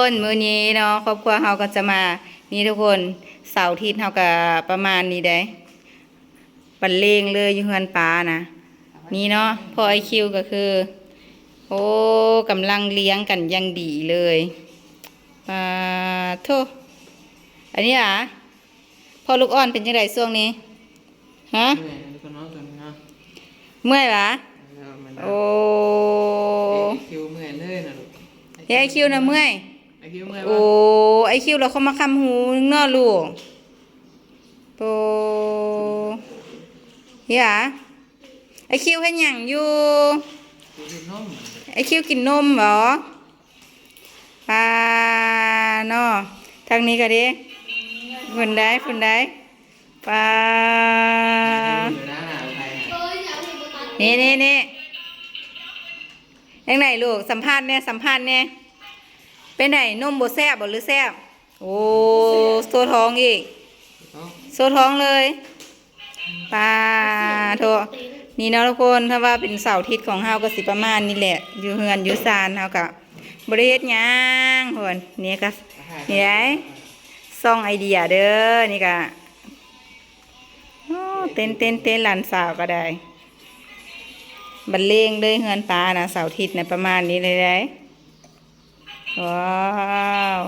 ຄົນ ມື້ນີ້ເນາະ ຄອບຄົວເຮົາກໍຈະມາ ນີ້ທຸກຄົນ ເສົາທິດເຮົາກໍປະມານນີ້ເດ້ ບັນເລງເລີຍຢູ່ເຮືອນປ້ານະ. ນີ້ເນາະ ພໍ່ໄອຄິວກໍຄື ໂອ້ ກຳລັງລຽງກັນຢ່າງດີເລີຍ. ປາໂທ້ ອັນນີ້ຫວາ ພໍ່ລູກອ່ອນເປັນຈັ່ງໃດຊ່ວງນີ້? ຮະ? ເມື່ອຍນະລູກເນາະ ຕອນນີ້ເນາະ. ເມື່ອຍຫວາ? ແລ້ວມັນ ໂອ້ ເອໄອຄິວເມື່ອຍເລີຍນະລູກ. ເອໄອຄິວນະເມື່ອຍ? ໄອຄິວເມື່ອຍບໍ່? ໂອ້ ໄອຄິວລາວເຂົ້າມາຄ້ຳຫູເນາະລູກ. ໂອ້ ເຮີຍ ໄອຄິວເຮັດຫຍັງຢູ່? ກິນນົມ. ໄອຄິວກິນນົມບໍ? ປາເນາະ ທາງນີ້ກໍເດ້ ພຸ້ນໃດ ພຸ້ນໃດ ປາ ນີ້ ນີ້ ນີ້ ຈັ່ງໃດລູກ ສຳພາດແດ່ ສຳພາດແດ່ ເປັນໃດ ນົມບໍ່ແຊບບໍ ຫຼືແຊບ? ໂອ້ ໂຊທ້ອງອີກ ໂຊທ້ອງເລີຍ. ປາໂທ້ ນີ້ເນາະທຸກຄົນ ຖ້າວ່າເປັນເສົາທິດຂອງເຮົາກໍຊິປະມານນີ້ແຫຼະ ຢູ່ເຮືອນຢູ່ຊານເຮົາກໍບໍ່ໄດ້ເຮັດຫຍັງພຸ້ນ. ນີ້ກໍ ນີ້ໄດ໋ ຊ່ອງໄອເດຍເດີ ນີ້ກໍ ໂອ້ ເຕັ້ນ ເຕັ້ນ ເຕັ້ນ ຫຼານສາວກໍໄດ້ ບັນເລງເລີຍເຮືອນປ້ານະ ເສົາທິດນະ ປະມານນີ້ເລີຍໄດ໋. ວ້າວ